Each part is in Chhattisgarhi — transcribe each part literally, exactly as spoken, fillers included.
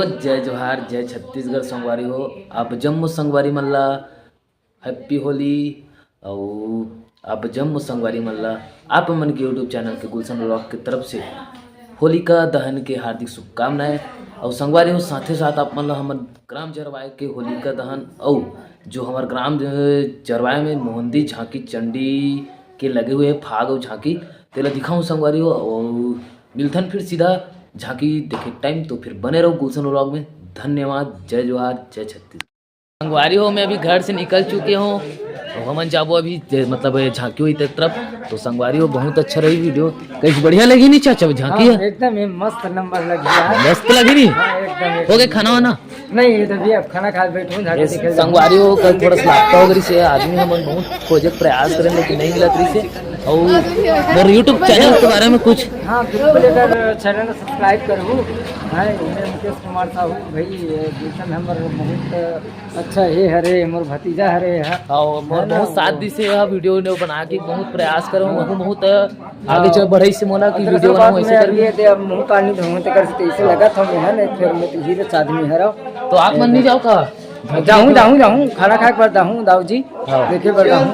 जय जोहार, जय छत्तीसगढ़ संगवारी हो। आप जम्मो संगवारी मन ला हैप्पी होली। अउ आप जम्मो संगवारी मन ला आप मन के YouTube चैनल के गुलशन व्लॉग के तरफ से होलिका दहन के हार्दिक शुभकामनाएं। अउ संगवारी हो, साथे साथ आप मन ला हमर ग्राम जरवाए के होलिका दहन अउ जो हमर ग्राम, अ, जरवाए में मोहंदी झांकी चंडी के लगे हुए हे फाग अउ झांकी, तेला दिखाऊं संगवारी हो। अउ मिलथन फिर सीधा झांकी देखे टाइम, तो फिर बने रहो गुलशन व्लॉग में। धन्यवाद, जय जोहार, जय छत्तीसगढ़। संगवारी हो, मैं अभी घर से निकल चुके हूँ। तो हमन जाबो अभी जे, मतलब, ये झांकी हुई तेकर तरफ। तो संगवारी हो, बहुत अच्छा रही वीडियो। कहीं बढ़िया लगी नहीं चाचा, वो झांकी हाँ, है? एकदम ये मस्त नंबर लगी यार। मस्त लगी नहीं? हाँ, एकदम, एकदम। हो गए खाना वाना? नहीं, ये तो अभी अब खाना खा के बैठूं, झांकी ये देखे संगवारी हो, कल थोड़ा सा लापता हो गई से, आदमी हमन बहुत खोजे के प्रयास करें, लेकिन नहीं मिलत रही से। और मोर YouTube चैनल के बारे में कुछ? हाँ, बिल्कुल, एकर चैनल सब्सक्राइब करहू। हाँ, मैं मुकेश कुमार साहू भाई, ये गुलशन हमर बहुत अच्छा हे हरे, मोर भतीजा हरे ह। हाँ, मोर है ना? बहुत साथ दिसे ह, वीडियो ने बना के बहुत प्रयास करो, हाँ। बहुत, बहुत आगे चल बढ़ाई से मोला कि अदरक वीडियो बनाऊं बात ऐसे में करके। अभी ये दे, अब मुंह पानी धोऊं ते कर से ऐसे लगा था मैं, है ना, फिर मैं तो हीरो आदमी हरो। तो आप मन नहीं जाओ का? जाहूं, जाहूं, जाहूं, खाना खाए के बाद जाहूं, दाऊ जी, हाँ। देखे बर जाहूं।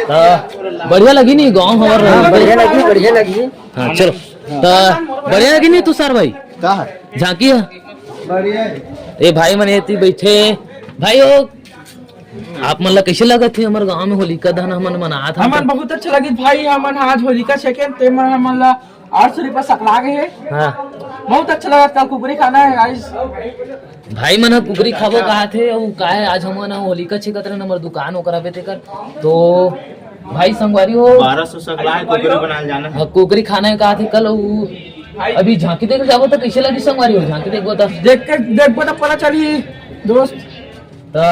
हाँ, बढ़िया लगी नहीं गाँव हमार? हाँ, बढ़िया लगी, बढ़िया लगी। हाँ, चलो। तो बढ़िया लगी नहीं तुषार भाई? का है? झांकी है। बढ़िया है। ए भाई मन एती बैठे। भाई हो, आप मन ला कैसे लगत हे हमर गांव में होलिका दहन हमन मनात हन? हमन बहुत अच्छा लगिस भाई, हमन आज होलिका छेकेन, ते मन हमन ला आठ सौ रुपया सकला गे हे। हाँ। बहुत अच्छा लगा, कल कुकरी खाना है गाइस। भाई मन ह कुकरी खाबो कहा थे, अउ का है, आज हमन ह होलिका छेकत रहन, हमर दुकान ओकर हबे तेकर। तो भाई संगवारी हो, बारह सौ सकला है, कुकरी बनाल जाना है। हाँ, कुकरी खाना है कहा थे कल, उ अभी झांकी देख जाबो तो कैसे लगी संगवारी हो, झांकी देखबो तो? देख के, देखबो तो पता चली दोस्त। तो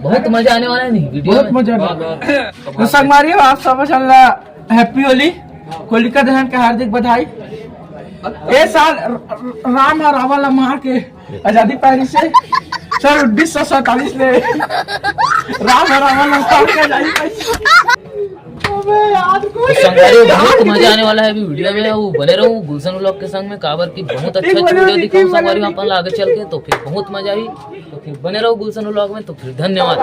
बहुत मजा आने वाला है नहीं वीडियो बहुत में? मजा आने वाला है। तो संगवारी हो, आप सब चल रहा हैप्पी होली, होलिका दहन के हार्दिक बधाई। ए साल र-, र-, राम ह रावण ला मार के आजादी पाइस हे, सन उन्नीस सौ सैंतालीस ले राम ह रावण ला मार के आजादी पाइस। अबे यार, कोई तो संगवारी हो, बहुत मजा आने वाला है अभी वीडियो में, वो बने रहो गुलशन व्लॉग के संग में, काबर की बहुत अच्छा वीडियो दिखाऊं संगवारी हो अपन ला आगे चल के, तो फिर बहुत मजा आई। तो फिर बने रहो गुलशन व्लॉग में, तो फिर धन्यवाद।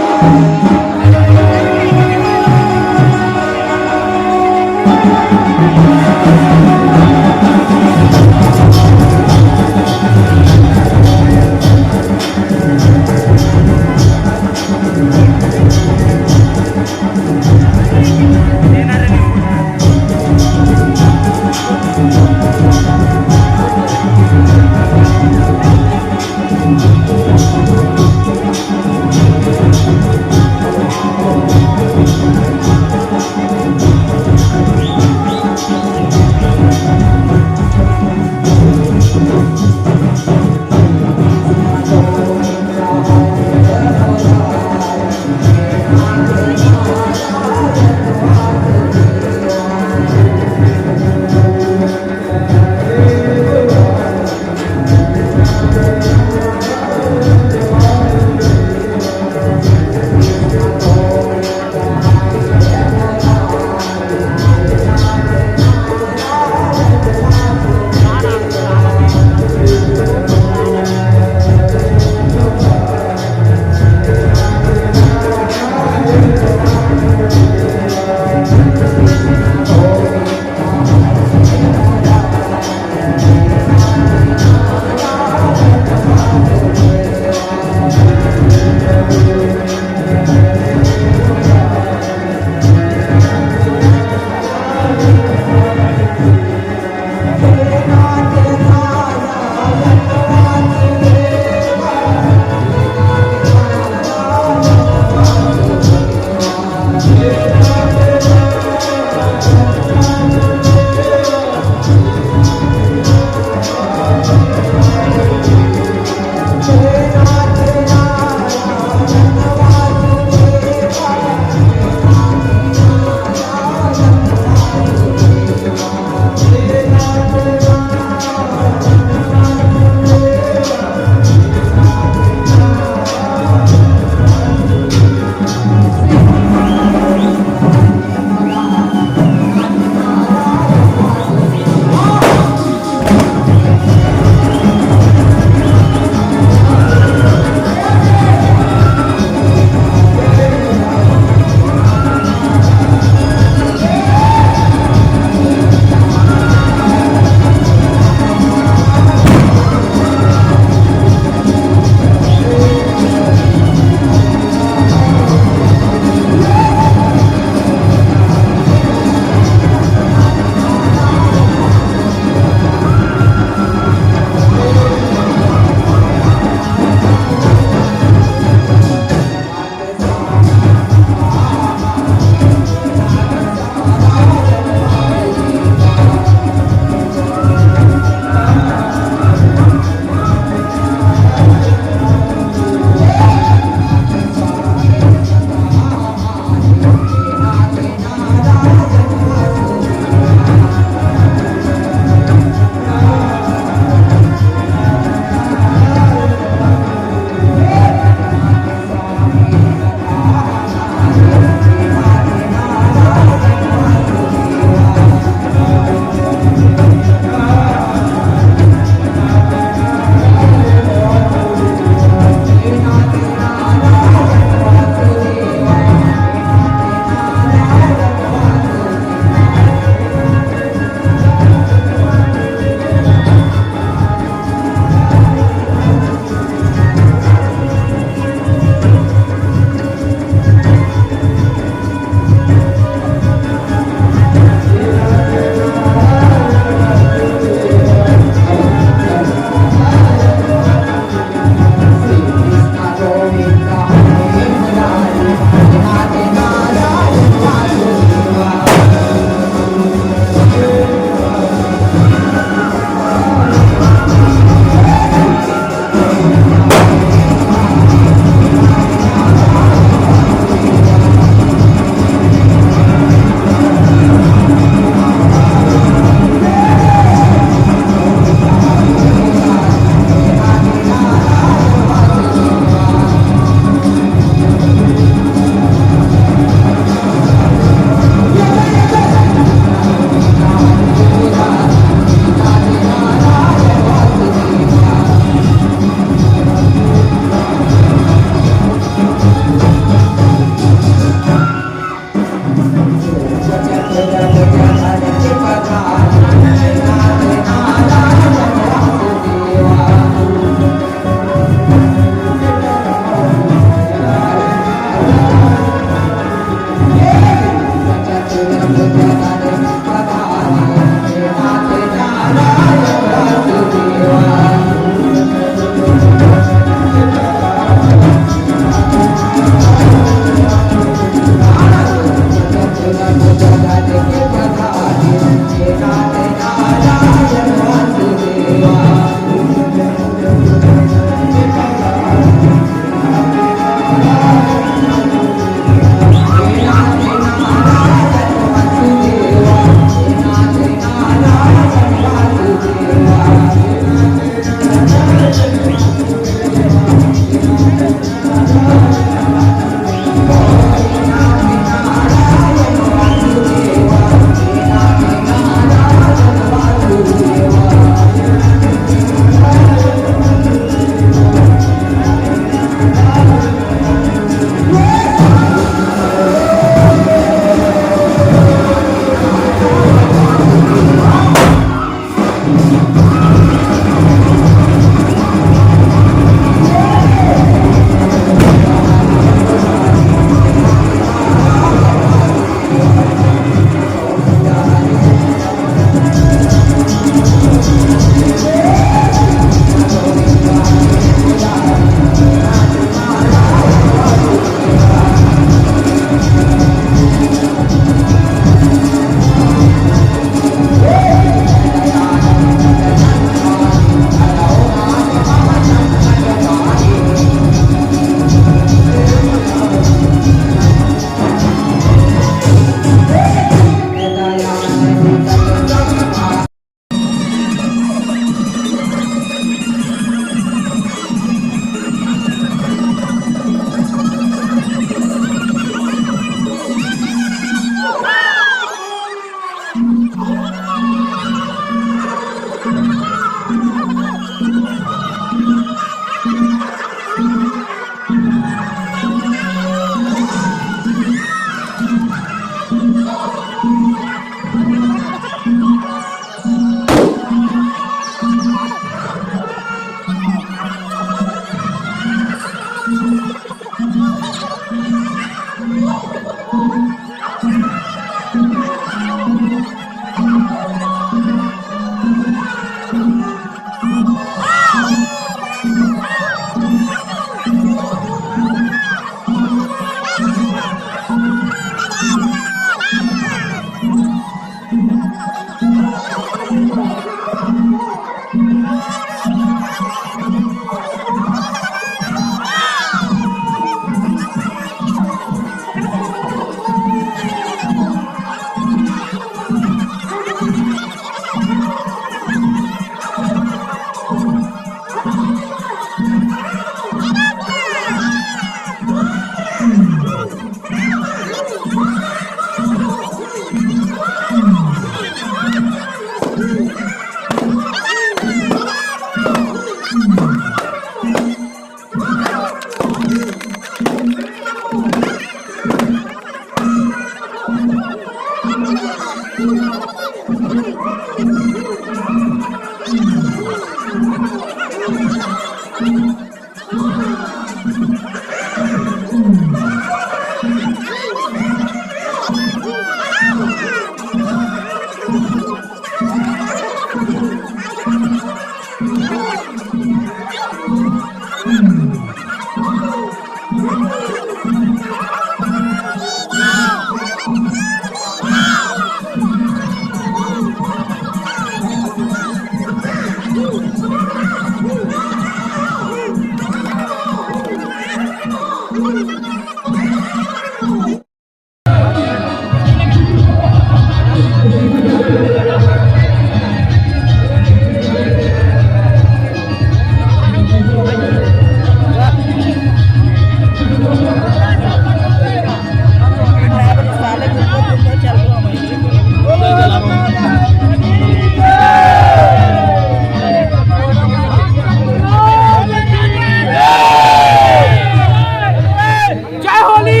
जय होली।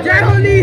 जय होली।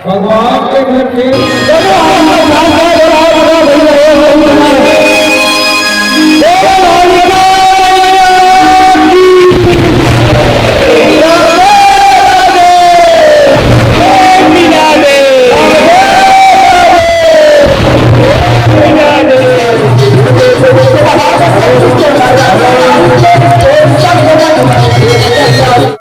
भगवान के घर में